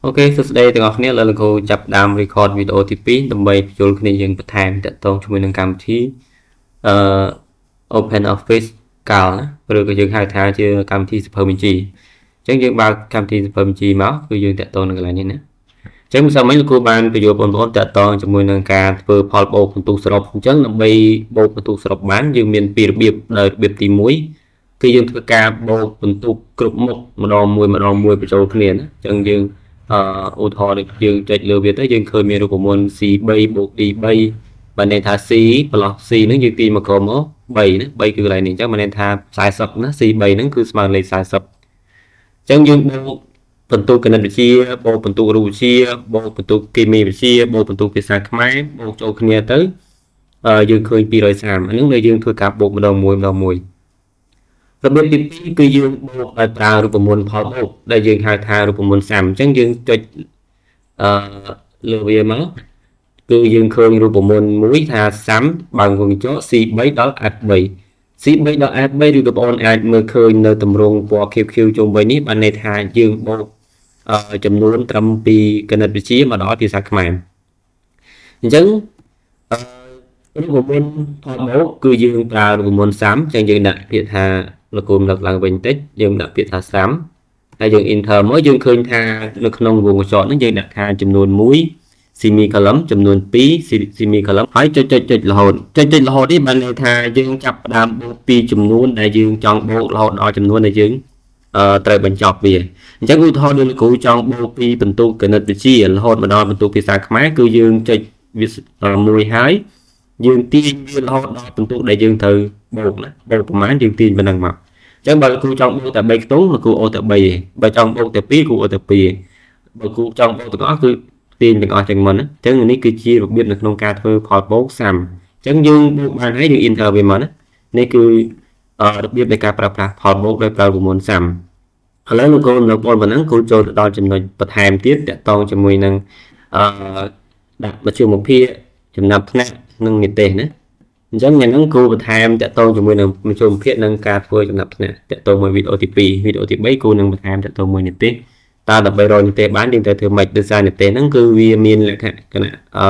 OK សួស្តីទាំងអស់គ្នាឥឡូវលោកគ្រូចាប់ផ្ដើម record វីដេអូទី2ដើម្បីបញ្ចូលគ្នាយើងបន្ថែមតាក់ទងជាមួយនឹងកម្មវិធីអឺ Open Office Calc ណាឬក៏យើងហៅថាជាកម្មវិធីសៀវភៅបញ្ជីអញ្ចឹងយើងបើកកម្មវិធីសៀវភៅបញ្ជីមកគឺយើងតាក់ទងនឹងកន្លែងនេះណាអញ្ចឹងម្សិលមិញលោកគ្រូបានបញ្យល់បងប្អូនតាក់ទងជាមួយនឹងការធ្វើផលបូកពិន្ទុសរុបអញ្ចឹងដើម្បីបូកពិន្ទុសរុបបានយើងមានពីររបៀបដោយរបៀបទី1គឺយើងធ្វើការបូកពិន្ទុគ្រប់មុខម្ដងមួយម្ដងមួយបញ្ចូលគ្នាណាអញ្ចឹងយើងអឺឧទាហរណ៍ដូចយើងចុចលើវាទៅយើងឃើញមានរូបមន្ត C3 បូក D3 បានន័យថា C ប្លុស C ហ្នឹងយើងទាញមកក្រោមមក3ណា3គឺកន្លែងនេះអញ្ចឹងបានន័យថា40ណា C3 ហ្នឹងគឺស្មើនឹងលេខ40អញ្ចឹងយើងបូកពិន្ទុគណិតវិទ្យាបូកពិន្ទុរូបវិទ្យាបូកពិន្ទុគីមីវិទ្យាបូកពិន្ទុភាសាខ្មែរបូកចូលគ្នាទៅយើងឃើញ230អាហ្នឹងដែលយើងធ្វើការបូកម្ដងមួយម្ដងមួយរបៀបទី2គឺយើងបូកដោយប្រើរូបមន្តផលបូកដែលយើងហៅថារូបមន្ត sum អញ្ចឹងយើងចុចអឺលើវាមកគឺយើងឃើញរូបមន្តមួយថា sum បើកវង់ក្រចក C3 ដល់ F3 C3 ដល់ F3 ឬក៏បងប្អូនអាចមើលឃើញនៅទម្រង់ពណ៌ QQ ជុំវិញនេះបានន័យថាយើងបូកចំនួនត្រឹមពីគណិតវិទ្យាមកដល់ភាសាខ្មែរអញ្ចឹងអឺរូបមន្តផលបូកគឺយើងប្រើរូបមន្ត sum អញ្ចឹងយើងដាក់ពាក្យថាលោកគ្រូលើកឡើងវិញតិចយើងដាក់ពាក្យថា sum ហើយយើង enter មកយើងឃើញថានៅក្នុងវង់ក្រចកហ្នឹងយើងដាក់ថាចំនួន1 semicolon ចំនួន2 semicolon ហើយចុចចុចចុចរហូតចុចចុចរហូតនេះបានន័យថាយើងចាប់ផ្ដើមបូកពីចំនួនដែលយើងចង់បូករហូតដល់ចំនួនដែលយើងអឺត្រូវបញ្ចប់វាអញ្ចឹងឧទាហរណ៍ដូចលោកគ្រូចង់បូកពីពិន្ទុគណិតវិទ្យារហូតមកដល់ពិន្ទុភាសាខ្មែរគឺយើងចុចវាមួយហើយយើងទាញវារហូតដល់ពិន្ទុដែលយើងត្រូវបូកណាបូកប្រហែលយើងទាញប៉ុណ្ណឹងមក ចឹងបើលោកគ្រូចង់បូកតែ3ខ្ទង់លោកគ្រូអូសតែ3ទេបើចង់បូកតែ2គ្រូអូសតែ2ទេបើគ្រូចង់បូកទាំងអស់គឺទាញទាំងអស់ចឹងមុនណាអញ្ចឹងនេះគឺជារបៀបនៅក្នុងការធ្វើផលបូក sum អញ្ចឹងយើងបូកបានហើយយើង enter វាមកណានេះគឺរបៀបនៃការប្រើប្រាស់ផលបូកដោយប្រើរូបមន្ត sum ឥឡូវលោកគ្រូនៅបងប៉ុណ្ណឹងគ្រូចូលទៅដល់ចំណុចបន្ថែមទៀតតាក់ទងជាមួយនឹងអឺដាក់មធ្យមភាគចំណាប់ថ្នាក់និងនិទេសណាអញ្ចឹងថ្ងៃហ្នឹងគ្រូបន្ថែមតាក់ទងជាមួយនឹងមធ្យមភាគនិងការធ្វើចំណាប់ថ្នាក់តាក់ទងមួយវីដេអូទី2វីដេអូទី3គ្រូនឹងបន្ថែមតាក់ទងមួយនិទេសតើដើម្បីរកនិទេសបានយើងត្រូវធ្វើម៉េចដោយសារនិទេសហ្នឹងគឺវាមានលក្ខណៈអឺ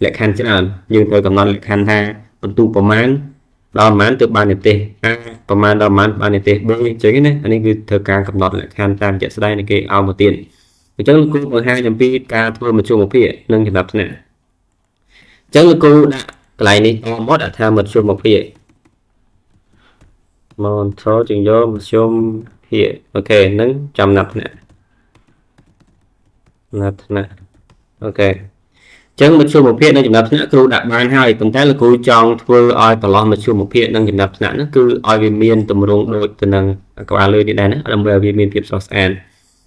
លក្ខខណ្ឌច្រើនយើងត្រូវកំណត់លក្ខខណ្ឌថាពិន្ទុប្រមាណដល់ប្រមាណទើបបាននិទេស A ប្រមាណដល់ប្រមាណបាននិទេស B អញ្ចឹងណាអានេះគឺធ្វើការកំណត់លក្ខខណ្ឌតាមជាក់ស្ដែងនៃគេឲ្យមកទៀតអញ្ចឹងលោកគ្រូបង្ហាញអំពីការធ្វើមធ្យមភាគនិងចំណាប់ថ្នាក់អញ្ចឹងលោកគ្រូដាក់កន្លែងនេះតមកដាក់ថាមធ្យមភាគមកចូលជាងយកមធ្យមភាគ OK នឹងចំណាប់ថ្នាក់ណាប់ថ្នាក់ OK ចឹងមធ្យមភាគនិងចំណាប់ថ្នាក់គ្រូដាក់បានហើយប៉ុន្តែលោកគ្រូចង់ធ្វើឲ្យប្រឡោះមធ្យមភាគនិងចំណាប់ថ្នាក់ហ្នឹងគឺឲ្យវាមានទម្រង់ដូចទៅនឹងក្បាលលើនេះដែរណាដើម្បីឲ្យវាមានភាពស្រស់ស្អាត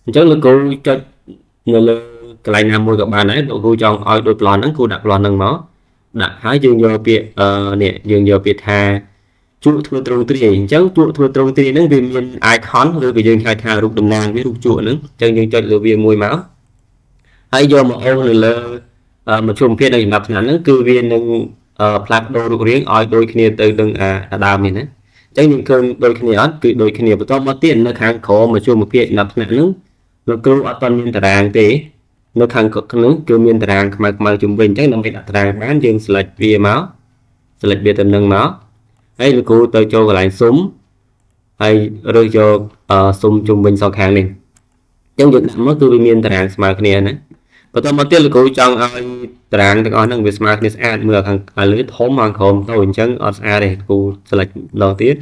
អញ្ចឹងលោកគ្រូចុចនៅលើកន្លែងណាមួយក៏បានដែរលោកគ្រូចង់ឲ្យដូចប្លង់ហ្នឹងគ្រូដាក់ប្លង់ហ្នឹងមកដាក់ហើយយើងយកពាក្យអឺនេះយើងយកពាក្យថាជក់ធ្វើទ្រង់ទ្រាយអញ្ចឹងជក់ធ្វើទ្រង់ទ្រាយហ្នឹងវាមាន icon ឬក៏យើងហៅថារូបតំណាងវារូបជក់ហ្នឹងអញ្ចឹងយើងចុចលើវាមួយមកហើយយកមកអូសនៅលើមធ្យមភាគនៅចំណាប់ថ្នាក់ហ្នឹងគឺវានឹងផ្លាស់ប្ដូររូបរាងឲ្យដូចគ្នាទៅនឹងអាដើមនេះណាអញ្ចឹងយើងឃើញដូចគ្នាអត់គឺដូចគ្នាបន្តមកទៀតនៅខាងក្រោមមធ្យមភាគចំណាប់ថ្នាក់ហ្នឹងលោកគ្រូអត់ទាន់មានតារាងទេនៅខាងក្នុងគឺមានតារាងខ្មៅខ្មៅជុំវិញអញ្ចឹងដើម្បីដាក់តារាងបានយើង select វាមក select វាទៅនឹងមកហើយលោកគ្រូទៅចូលកន្លែងស៊ុំ ហើយរើសយកស៊ុមជុំវិញសងខាងនេះអញ្ចឹងយើងដាក់មកគឺវាមានតារាងស្មើគ្នាណាបន្តមកទៀតលោកគ្រូចង់ឲ្យតារាងទាំងអស់ហ្នឹងវាស្មើគ្នាស្អាតមើលខាងលើធំខាងក្រោមតូចអញ្ចឹងអត់ស្អាតទេគ្រូ select ម្ដងទៀត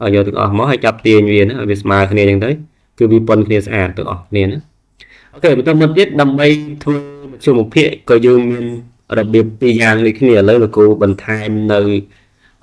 ឲ្យយកទាំងអស់មកហើយចាប់ទាញវាណាឲ្យវាស្មើគ្នាអញ្ចឹងទៅគឺវាប៉ុនគ្នាស្អាតទាំងអស់គ្នាណា OK បន្តមកទៀតដើម្បីធ្វើមធ្យមភាគក៏យើងមានរបៀបពីរយ៉ាងដូចគ្នាឥឡូវលោកគ្រូបន្ថែមនៅ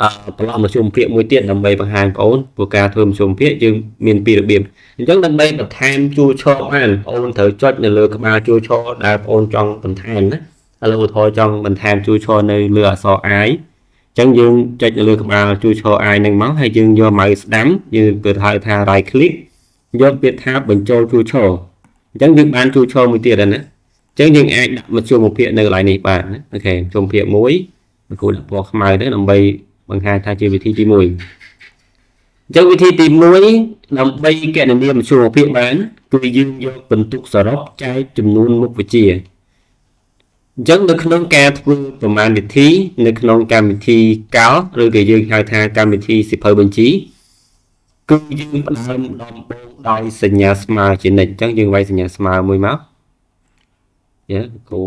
អឺប្រឡោះមធ្យមភាគមួយទៀតដើម្បីបង្ហាញបងប្អូនព្រោះការធ្វើមធ្យមភាគយើងមានពីររបៀបអញ្ចឹងដើម្បីបន្ថែមជួរឈរបានបងប្អូនត្រូវចុចនៅលើក្បាលជួរឈរដែលបងប្អូនចង់បន្ថែមណាឥឡូវឧទាហរណ៍ចង់បន្ថែមជួរឈរនៅលើអក្សរ I អញ្ចឹងយើងចុចនៅលើក្បាលជួរឈរ I នឹងមកហើយយើងយក mouse ស្ដាំយើងគេហៅថា right click យកពាក្យថាបញ្ចូលជួរឈរអញ្ចឹងយើងបានជួរឈរមួយទៀតហើយណាអញ្ចឹងយើងអាចដាក់មធ្យមភាគនៅកន្លែងនេះបានណា OK មធ្យមភាគមួយលោកគ្រូដាក់ពណ៌ខ្មៅទៅដើម្បីបង្ហាញថាជាវិធីទី1អញ្ចឹងវិធីទី1ដើម្បីគណនាមធ្យមភាគបាន គឺយើងយកពិន្ទុសរុបចែកចំនួនមុខវិជ្ជាអញ្ចឹងនៅក្នុងការធ្វើប្រមាណវិធីនៅក្នុងកម្មវិធី Calc ឬក៏យើងហៅថាកម្មវិធីសៀវភៅបញ្ជីគឺយើងផ្ដើមដំបូងដោយសញ្ញាស្មើជានិច្ចអញ្ចឹងយើងវាយសញ្ញាស្មើមួយមកយ៉ាគោ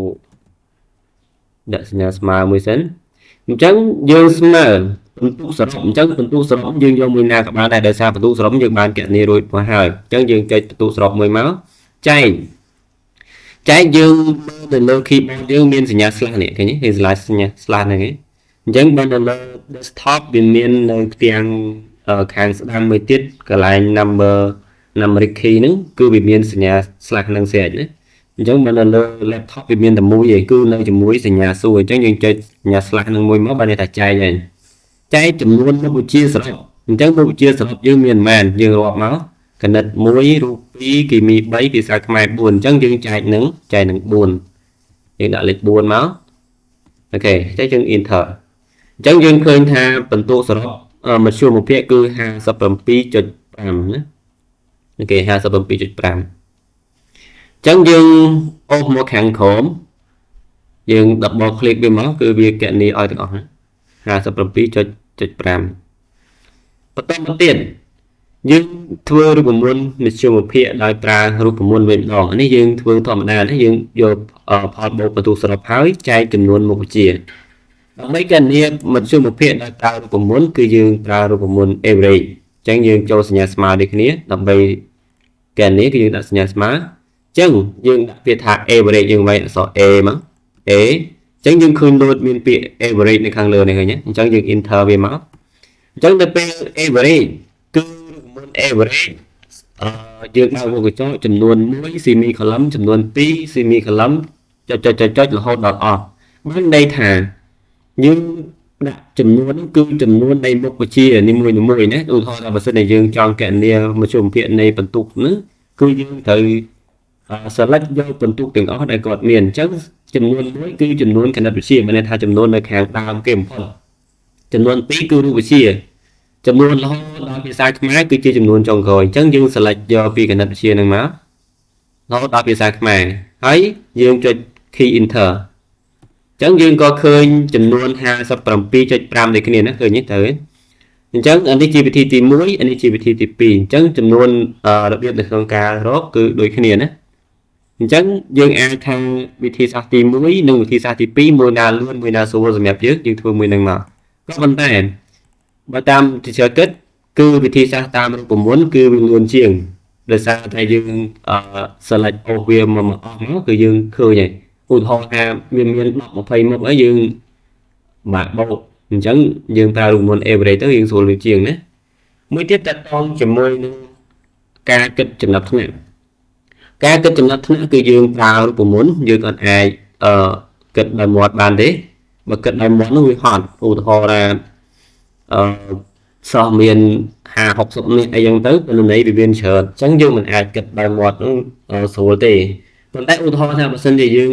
ដាក់សញ្ញាស្មើមួយសិនអញ្ចឹងយើងស្មើពិន្ទុសរុបអញ្ចឹងពិន្ទុសរុបយើងយកមួយណាក៏បានដែរដោយសារពិន្ទុសរុបយើងបានគណនារួចមកហើយអញ្ចឹងយើងចុចពិន្ទុសរុបមួយមកចែកចែកយើងមើលនៅលើ keyboard យើងមានសញ្ញា slash នេះឃើញទេគេ slash សញ្ញា slash ហ្នឹងឯងអញ្ចឹងបើនៅលើ desktop វាមាននៅផ្ទាំងខាងស្ដាំមួយទៀតកន្លែង numeric key ហ្នឹងគឺវាមានសញ្ញា slash ហ្នឹងស្រេចណាអញ្ចឹងបើនៅលើ laptop វាមានតែមួយឯងគឺនៅជាមួយសញ្ញាសួរអញ្ចឹងយើងចុចសញ្ញា slash ហ្នឹងមួយមកបានន័យថាចែកហើយចែកចំនួនមុខវិជ្ជាសរុបអញ្ចឹងមុខវិជ្ជាសរុបយើងមានប៉ុន្មានយើងរាប់មកគណិត1រូប2គីមី3ភាសាខ្មែរ4អញ្ចឹងយើងចែកនឹងចែកនឹង4យើងដាក់លេខ4មក OK អញ្ចឹងយើង enter អញ្ចឹងយើងឃើញថាពិន្ទុសរុបមធ្យមភាគគឺ57.5ណា OK 57.5អញ្ចឹងយើងអូសមកខាងក្រោមយើង double click វាមកគឺវាគណនាឲ្យទាំងអស់57.5បន្តមកទៀតយើងធ្វើរូបមន្តមធ្យមភាគដោយប្រើរូបមន្តវិញម្ដងនេះយើងធ្វើធម្មតានេះយើងយកផលបូកពិន្ទុសរុបហើយចែកចំនួនមុខវិជ្ជាដើម្បីគណនាមធ្យមភាគដោយប្រើរូបមន្តគឺយើងប្រើរូបមន្ត average អញ្ចឹងយើងចូលសញ្ញាស្មើដូចគ្នាដើម្បីគណនាគឺយើងដាក់សញ្ញាស្មើអញ្ចឹងយើងដាក់ពាក្យថា average យើងវាយអក្សរ A មក A អញ្ចឹងយើងឃើញលោតមានពាក្យ average នៅខាងលើនេះឃើញទេអញ្ចឹងយើង enter វាមកអញ្ចឹងទៅពេល average គឺរូបមន្ត average អឺយើងបើកវង់ក្រចកចំនួន1 semicolon ចំនួន2 semicolon ចុចចុចចុចចុចរហូតដល់អស់បានន័យថាយើងដាក់ចំនួនគឺចំនួននៃមុខវិជ្ជានីមួយៗណាឧទាហរណ៍ថាបើសិនជាយើងចង់គណនាមធ្យមភាគនៃពិន្ទុហ្នឹងគឺយើងត្រូវ select យកពិន្ទុទាំងអស់ដែលគាត់មានអញ្ចឹងចំនួន1គឺចំនួនគណិតវិទ្យាមានន័យថាចំនួននៅខាងដើមគេបំផុតចំនួន2គឺរូបវិទ្យាចំនួនរហូតដល់ភាសាខ្មែរគឺជាចំនួនចុងក្រោយអញ្ចឹងយើង select យកពីគណិតវិទ្យានឹងមករហូតដល់ភាសាខ្មែរហើយយើងចុច key enter អញ្ចឹងយើងក៏ឃើញចំនួន57.5ដូចគ្នាណាឃើញទេត្រូវអញ្ចឹងអានេះជាវិធីទី1អានេះជាវិធីទី2អញ្ចឹងចំនួនរបៀបនៅក្នុងការរកគឺដូចគ្នាណាអញ្ចឹងយើងអាចថាវិធីសាស្ត្រទី1និងវិធីសាស្ត្រទី2មួយណាលឿនមួយណាស្រួលសម្រាប់យើងយើងធ្វើមួយនឹងមកក៏ប៉ុន្តែបើតាមទីជគិតគឺវិធីសាស្ត្រតាមរូបមន្តគឺវាលឿនជាងដោយសារតែយើងអឺ select អូសវាមកអស់មកគឺយើងឃើញហើយឧទាហរណ៍ថាវាមាន10 20មុខអីយើងបាក់បោកអញ្ចឹងយើងប្រើរូបមន្ត average ទៅយើងស្រួលវាជាងណាមួយទៀតតកតងជាមួយនឹងការគិតចំណាត់ថ្នាក់ការគិតចំណាត់ថ្នាក់គឺយើងប្រើរូបមន្តយើងអត់អាចអឺគិតដោយមាត់បានទេបើគិតដោយមាត់នោះវាហត់ឧទាហរណ៍ថាអឺសោះមាន50 60នាក់អីចឹងទៅទិន្នន័យវាមានច្រើនអញ្ចឹងយើងមិនអាចគិតដោយមាត់នោះស្រួលទេប៉ុន្តែឧទាហរណ៍ថាបើសិនជាយើង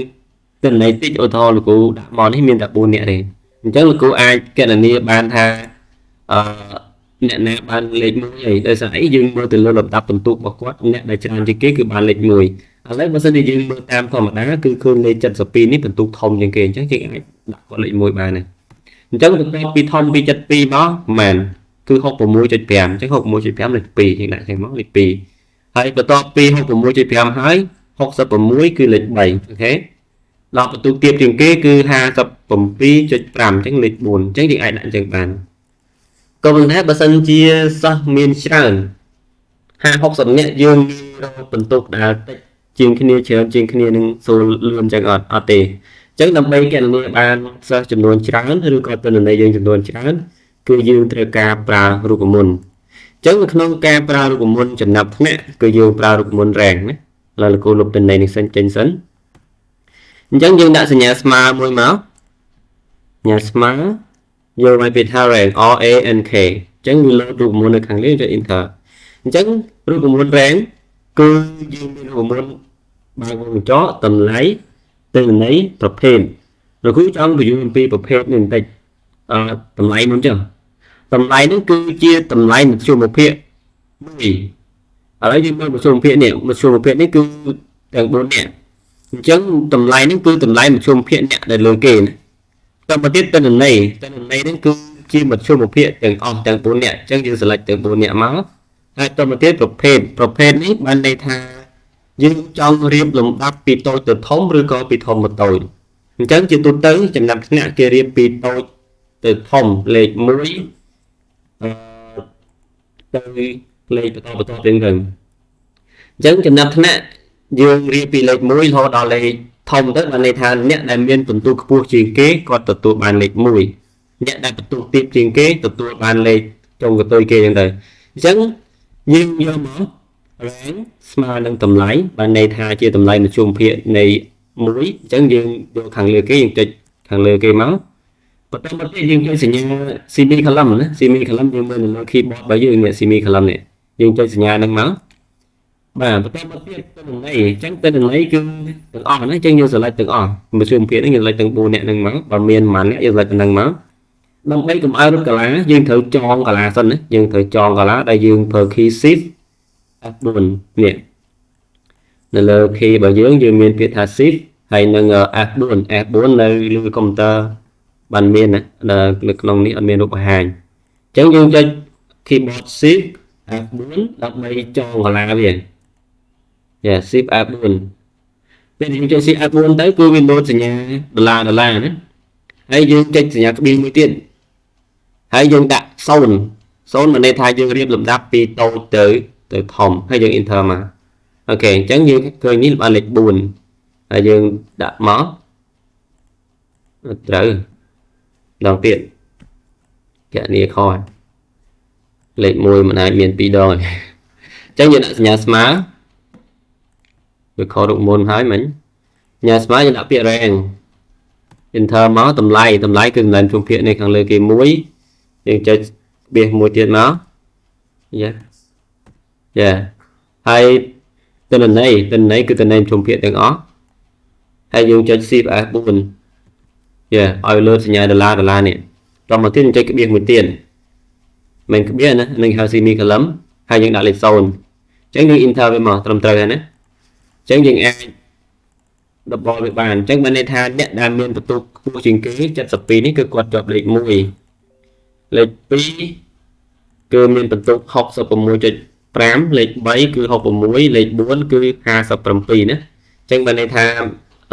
ទិន្នន័យតិចឧទាហរណ៍លោកគ្រូដាក់មកនេះមានតែ4នាក់ទេអញ្ចឹងលោកគ្រូអាចគណនាបានថាអឺអ្នកណាបានលេខ1ហើយដោយសារអីយើងមើលទៅលើលំដាប់ពិន្ទុរបស់គាត់អ្នកដែលច្រើនជាងគេគឺបានលេខ1ឥឡូវបើសិនជាយើងមើលតាមធម្មតាគឺឃើញលេខ72នេះពិន្ទុធំជាងគេអញ្ចឹងយើងអាចដាក់គាត់លេខ1បានដែរអញ្ចឹងបន្ទាប់ពីធំពី72មកប្រហែលគឺ66.5អញ្ចឹង66.5លេខ2យើងដាក់អញ្ចឹងមកលេខ2ហើយបន្ទាប់ពី66.5ហើយ66គឺលេខ3 OK ដល់ពិន្ទុទាបជាងគេគឺ57.5អញ្ចឹងលេខ4អញ្ចឹងយើងអាចដាក់អញ្ចឹងបានក៏ប៉ុន្តែបើសិនជាសិស្សមានច្រើន50 60នាក់យើងរកពិន្ទុដែលតិចជាងគ្នាច្រើនជាងគ្នានឹងស្រួលលឿនអញ្ចឹងអត់អត់ទេអញ្ចឹងដើម្បីគណនាបានសិស្សចំនួនច្រើនឬក៏ទិន្នន័យយើងចំនួនច្រើនគឺយើងត្រូវការប្រើរូបមន្តអញ្ចឹងនៅក្នុងការប្រើរូបមន្តចំណាប់ថ្នាក់គឺយើងប្រើរូបមន្ត rank ណាឥឡូវលោកគ្រូលុបទិន្នន័យនេះសិនចេញសិនអញ្ចឹងយើងដាក់សញ្ញាស្មើមួយមកសញ្ញាស្មើយកមកពាក្យថា rank R A N K អញ្ចឹងវាលោតរូបមន្តនៅខាងលើចុច enter អញ្ចឹងរូបមន្ត rank គឺយើងមានរូបមន្តបើកវង់ក្រចកតម្លៃទិន្នន័យប្រភេទលោកគ្រូចង់ពន្យល់អំពីប្រភេទនេះបន្តិចអឺតម្លៃមុនចុះតម្លៃហ្នឹងគឺជាតម្លៃមធ្យមភាគមួយ ឥឡូវយើងមើលមធ្យមភាគនេះមធ្យមភាគនេះគឺទាំង4នាក់អញ្ចឹងតម្លៃនេះគឺតម្លៃមធ្យមភាគអ្នកដែលលើគេណាតទៅទៀតទិន្នន័យទិន្នន័យនេះគឺជាមធ្យមភាគទាំងអស់ទាំង4នាក់អញ្ចឹងយើង select ទាំង4នាក់មកហើយតទៅទៀតប្រភេទប្រភេទនេះបានន័យថាយើងចង់រៀបលំដាប់ពីតូចទៅធំឬក៏ពីធំមកតូចអញ្ចឹងជាទូទៅចំណាំថ្នាក់គេរៀបពីតូចទៅធំលេខ1អឺទៅលេខបន្តបន្តទៀតទៅអញ្ចឹងចំណាប់ថ្នាក់យើងរៀបពីលេខ1រហូតដល់លេខធំទៅបានន័យថាអ្នកដែលមានពិន្ទុខ្ពស់ជាងគេគាត់ទទួលបានលេខ1អ្នកដែលពិន្ទុទាបជាងគេទទួលបានលេខចុងកន្ទុយគេអញ្ចឹងទៅអញ្ចឹងយើងយកមក range ស្មើនឹងតម្លៃបានន័យថាជាតម្លៃមធ្យមភាគនៃ1អញ្ចឹងយើងយកខាងលើគេយើងចុចខាងលើគេមកបន្តមកទៀតយើងចុចសញ្ញា semicolon ណា semicolon យើងមើលនៅលើ keyboard របស់យើងនេះ semicolon នេះយើងចុចសញ្ញាហ្នឹងមកបាទបន្តមកទៀតទិន្នន័យអញ្ចឹងទិន្នន័យគឺទាំងអស់ណាអញ្ចឹងយើង select ទាំងអស់មធ្យមភាគហ្នឹងយើង select ទាំង4នាក់ហ្នឹងមកបើមានប៉ុន្មាននាក់យើង select ប៉ុណ្ណឹងមកដើម្បីកុំឲ្យរត់កាឡាយើងត្រូវចងកាឡាសិនណាយើងត្រូវចងកាឡាដែលយើងប្រើ key shift F4 នេះនៅលើ key របស់យើងយើងមានពាក្យថា shift ហើយនឹង F4 F4 នៅលើកុំព្យូទ័របានមានណានៅក្នុងនេះអត់មានរូបបង្ហាញអញ្ចឹងយើងចុច keyboard shift F4 ដើម្បីចងកាឡាវាយ៉ា shift F4 ពេលយើងចុច shift F4 ទៅគឺវាលោតសញ្ញាដុល្លារដុល្លារណាហើយយើងចុចសញ្ញាក្បៀសមួយទៀតហើយយើងដាក់0 0មានន័យថាយើងរៀបលំដាប់ពីតូចទៅទៅធំហើយយើង enter មក OK អញ្ចឹងយើងឃើញនេះបានលេខ4ហើយយើងដាក់មកត្រូវដងទៀតកណនីខលេខ1មិនអាចមាន2ដងទេអញ្ចឹងយើងដាក់សញ្ញាស្មើវាខុសរូបមន្តហើយមិញសញ្ញាស្មើយើងដាក់ពាក្យ range enter មកតម្លៃតម្លៃគឺតម្លៃជុំភាគនេះខាងលើគេមួយយើងចុចបៀសមួយទៀតមកយ៉ាយ៉ាហើយទិន្នន័យទិន្នន័យគឺទិន្នន័យជុំភាគទាំងអស់ហើយយើងចុច Shift F4 យ៉ាឲ្យលើសញ្ញាដុល្លារដុល្លារនេះតមកទៀតយើងចុចក្បៀសមួយទៀតមិនក្បៀសណានឹងហៅ semicolon ហើយយើងដាក់លេខ0អញ្ចឹងយើង enter វាមកត្រឹមត្រូវហើយណាអញ្ចឹងយើងអាច double វាបានអញ្ចឹងបានន័យថាអ្នកដែលមានបន្ទុកខ្ពស់ជាងគេ72នេះគឺគាត់ជាប់លេខ1លេខ2គឺមានបន្ទុក66.5លេខ3គឺ66លេខ4គឺ57ណាអញ្ចឹងបានន័យថា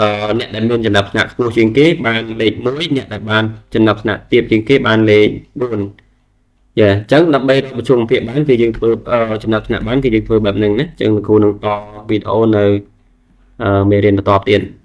អឺអ្នកដែលមានចំណាប់ថ្នាក់ខ្ពស់ជាងគេបានលេខ1អ្នកដែលបានចំណាប់ថ្នាក់ទាបជាងគេបានលេខ4យ៉ាអញ្ចឹងដើម្បីរកប្រជុំភាគបានគឺយើងធ្វើចំណាប់ថ្នាក់បានគឺយើងធ្វើបែបហ្នឹងណាអញ្ចឹងលោកគ្រូនឹងតវីដេអូនៅមេរៀនបន្តទៀត។